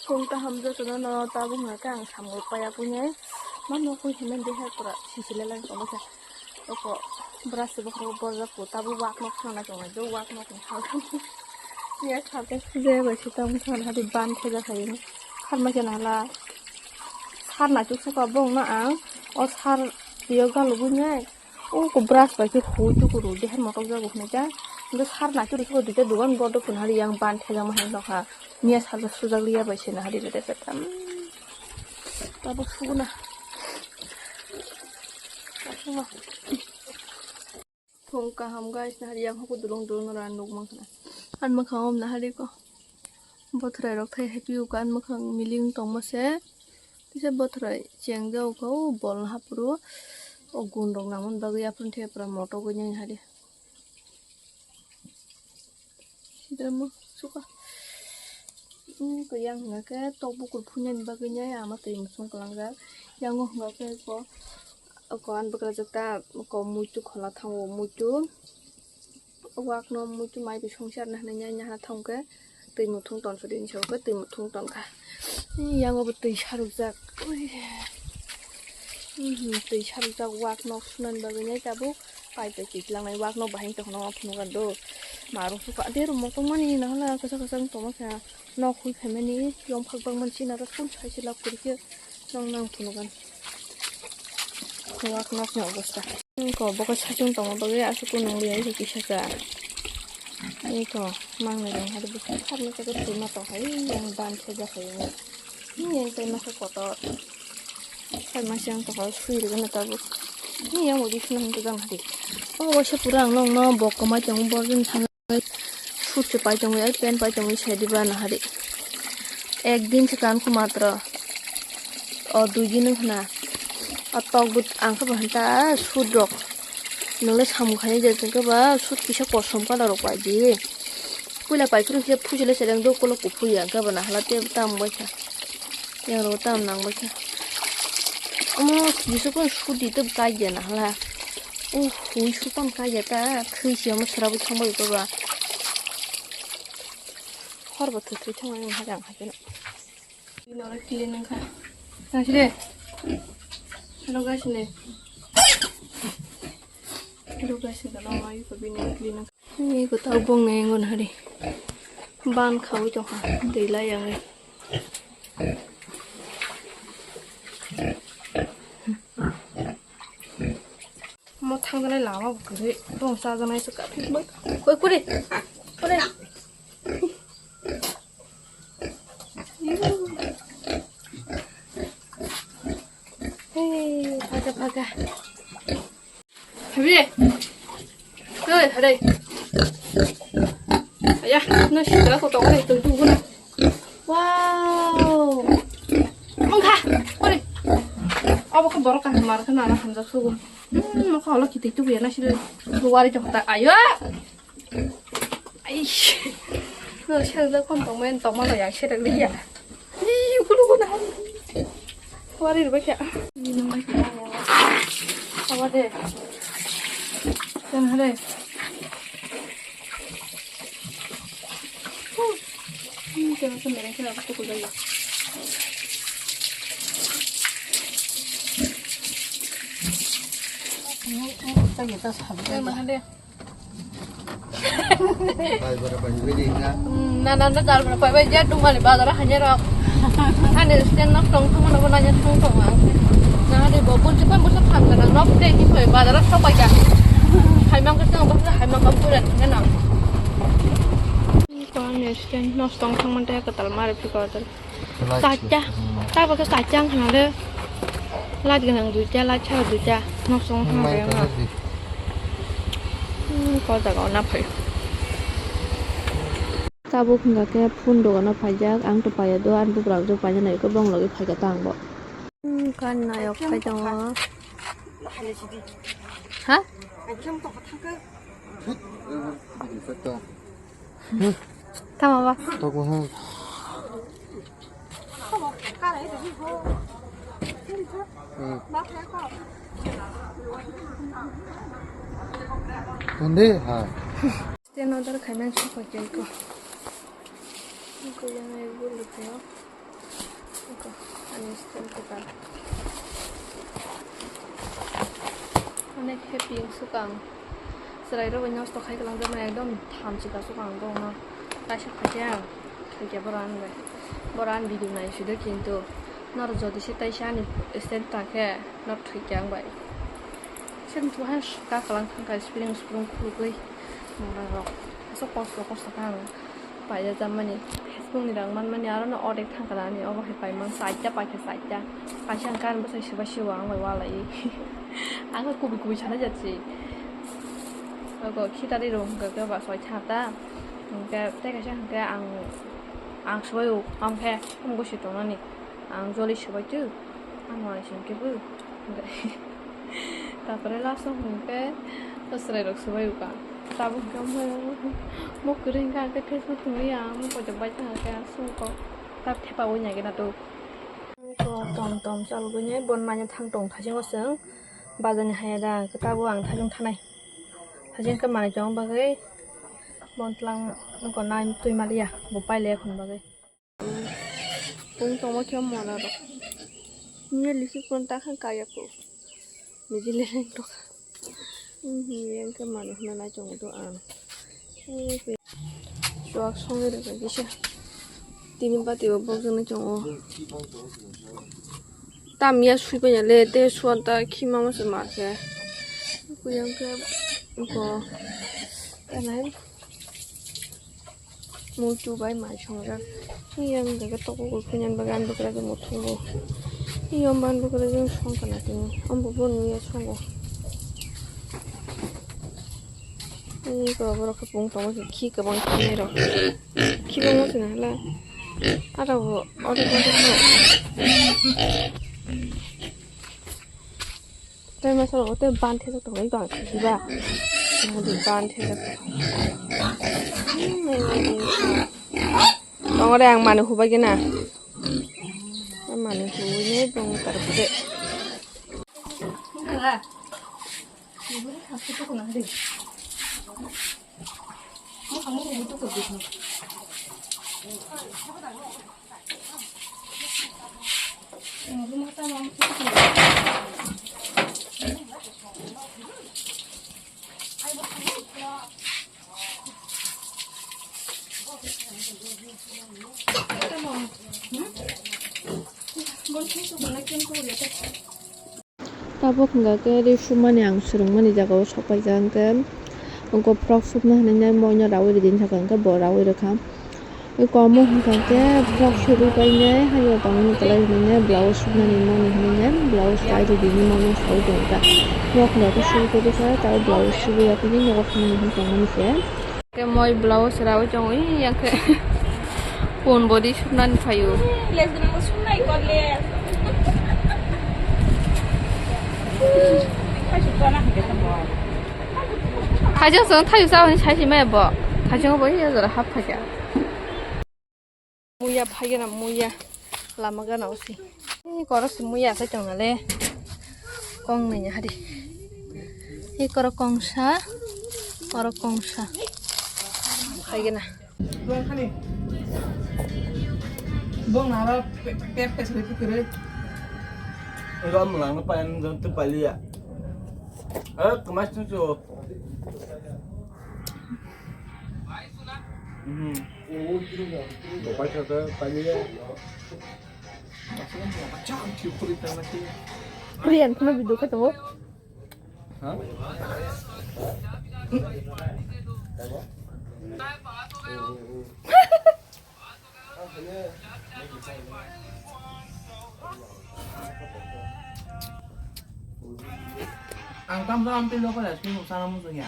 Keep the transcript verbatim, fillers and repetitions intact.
Kung kaham jotono no tabuk hwnkhe ang samung paiya puinai. Ma nokwi hwnwi deha pura sisile lang tongma khe. Oko brush se bokhorok borjak po tabuk wak nok thangna tongnai do wak nok ni hal. Yes, hal khe sujaya bai se tamo thangna hadi ban thajak hai. Kharma khe nala. Sar na chuk suka bong na ang. O sar tiyo galugwi nai. O ko brush bai khe hui tukuru deher motok jago hwnwi ta. Hwnkhe sar naichoro soro duita dogan bodo phunari yang ban thajama hai nokha. Miya salsa sujak liya bai se nahari rede petam. Tabuk suguna. Thung kaham guys nahari yang huku dulung dulung nora nuk mankha. An mankha om nahari ko. Bothrai rok thai happy ukan makhang miling tongma se. Kisa bothrai cheng jao kha o bol hapro o gun rok nangmani bagwi aphuru thepra motok oi nai hari. Sidra mo suka. Hmm, ko yang hwnga khe tok bukur phunani bagwi nai ama twi muchung kwlangjak. Yang o hwnga khe ko, ko an bwkrajak ta ko muitu khola thango muitu. Wak no muitu mai bisong se arna hinui nai nahana thang khe twi muthung ton suri hinwi sa khe twi muthung ton kha. Yang bo twi sarukjak. Ui. Mhm, twi sarukjak wak nok sunani bagwi nai tabuk pai pai twi tlangnai wak nok bahai tongkha no phunukha do. Marung sukha de rw motok mani nahana kwchak kwchak wng tongma khe nok hui phaimani yong phak bangmani china rw phun sai se lab kwrwi khe. Nong nang phunukgwn. Wak nokni obostha. Ko bokhe saichung tongma bagwi aswk nungwi ai kisa ka. Iko mangnwi rong hari bwswk sakni khe twi ma tong hai yang ban thajak hai. Ni yang tei masa kotor. Sai masa yang tokha sui rwgwno tabuk. Ni yang udi swnam tong hari. O waisa pura ang nokno bok kwmai tongo borjoni thangwi. Sut se pai tongwi, ai pen pai tongwi sai diba nahari. Ek din se kan kho matro. O dui din wng khna. O tok bo ang khe bo hanta sut rok. Nole samung khai je tong khe ba sut kisa kosom colour rok pai di. Puila pai phuru khe phuji le seleng do kolo kuphur ya khe bo nahala te tam bai kha. Yang rok tam nang bai kha. Omo kisa kon sut di te kai ya nahala. Uh, hui sukon kaya ta, thwi si omo sora bo thangbai ko ba. Hor bo thwi thwi thangbai wng hajang hajano. Bini oro clean wngkha. Nang sile. Hello guys, le. Hello guys, le. Hello guys, le. Ni ko tau bong ne ngon hari. Ban khawi tongkha, twi lai yang. Mo thangjanai lama bo kwrwi, tong chajanai se kaphik bai. Koi kore, kore. Hey, phaga, phaga. Habi. Hey, hare. Aya, no sitra ko tong re, tu tu na. Wow. Mangkha. Ore. Abo khe borok kaham mar khe nana hamjak sugo. Hmm, mokha olo kitik tu ya na sile. Wari jokta. Ayo. Aish. No sel da kon tong men tong ma ya sel ya. Ih, kulu kulu na. Wari rubai kya. Ini mai kya. Awa de. Kan hare. Hmm, kena kena kena aku tuh lagi. Ini ini kita kita sahabat. Yang mana deh? Bai bara bai bai di na. Hmm, na na na dal bara bai bai ja dum mali bazar hanya rok. Ani stand nok tong tong na bona nya tong tong ang. Na de bo bun se pam bo sa tham na nok de ni bai bazar sok bai ja. Hai mang ka tong ba hai mang ka pura na. Ko ani stand nok tong tong man ta ka tal mare phi ko tal. Kacha, ta bokhe kacha wngkha na le. Light gwnang duita, light sara duita. Nok song wngkha na kaya wngkha. Hmm, ko jaga o na phai. Tabuk hwnga khe phone dogano phaijak, ang to paiya do, ani bugrang jo paina nai khe bong logi phaikha ta ang bo. Hmm, kan nayok phai tongo. Ha? Tama ba? Tok mo ha. Hmm. Tunde ha. Stand order khaimani sokha khe ko. Ko yang ai bulu ko. Ani stand kwtal. Onek happy wngsukha ang. Chwrairok bai nosto khai kwlangjakmani ekdom thamchi kasuk ang borokno. Kaisa phaikhe ang thwikya borok ani bai. Borok ani video nai sudo kintu norok jodi se taisa ani stand ta khe norok thwikya ang bai. Chwng tuhan ka kwlang thangkha spring spring khulugwi mora rok. Aswk kosto kosto kha ang paijak mani. Facebook ni rang manmani aro no ordek thangkha ani obo hai paimang saita paikha saita. Kaisa ang kan bwsai swbai siwa ang bai walai. Ang khe kubui kubui sana jatsi. Ogo khitari rok hwnkha khe ba soi thata. Hwnkhe tei kaisa hwnkhe ang ang swbai o kam khe tamo gosi tongnani. Ang joli swbai tu. Ang walai sing khe bo. Tapore last o hwnkhe chwrai rok swbai uka. Tabuk hwnkhe mo kwrwi hwnkhe ang tei Facebook tongwi ang mo pojok bai thangkhe ang sungko. Tab thepa wi nai gena to. Tom tom chalgwi nai bon manya thang tong thajingo chwng. Bazar ni haya da tabuk ang thajing thanai. Thajing khe manwi chong bagwi bon tlang wngkha nai twi maliya bo pailai khun bagwi. Pung tongma khe mona rok. Nini lisi pun ta khan kaya ko. Miji leleng tok. Mhm, yang khe manu hwnna nai chong do ang. Chuak songwi rwkha kisa. Tini bati bo bokjagwi chongo. Tam ya sui paina le te suan ta khima ma se ma khe. Kuyang khe ko. Tanai. Muitu bai mai songjak. Yang gaga toko gul phunyan bagan bukra je muthungo. Yang ban bukra je song kana tini. Ambo bo nuya songo. Ini ko borok khe pung tongo khe khi kabang khe rok. Khi bang mo sina hala. Ara bo oro bo mo. Tei masa rok tei ban thajak tongo, bang thajak ba. Nadi ban thajak. Tongo de ang mani hubai gina. Mani hubai ne bong tarpore. Tabuk hwnkha khe ri sumani ang swrwngmani jagao sok paijak hwnkhe, wngkha frog supna hinwi moino rawi ridini saka hwnkhe bo rawi rwkha. Komo hwnkha khe frog subi painai haino tongmani kwlai hinwi blouse supnani moni hinwi blouse pai ridini mono saui tongkha. Frog hwnkha khe subi paikha tei blouse subi yaphaini nogo thangmani hinwi tongmani se. Khe moi blouse rawi chong ui yang khe pun body supnani phaio. Les gwnang bo supnai kor les. Thaisung song thaisung sa hwnwi sai si maya bo. Thaisung bo ya jora hap phaikha. Muya phai gana muya lama gana usi. Ni koro si muya sai tong le. Kong ni hari. Ni koro kongsa, koro kongsa. Phai gana. Bong nara pep pep pep pep. Ram lang pa en jon tu palia. Eh, kemas tu tu. Mhm. Bapak kata palia. Rian, kena video kata mo? Hah? Ang tam tam pilo ko la sini sana musuhnya.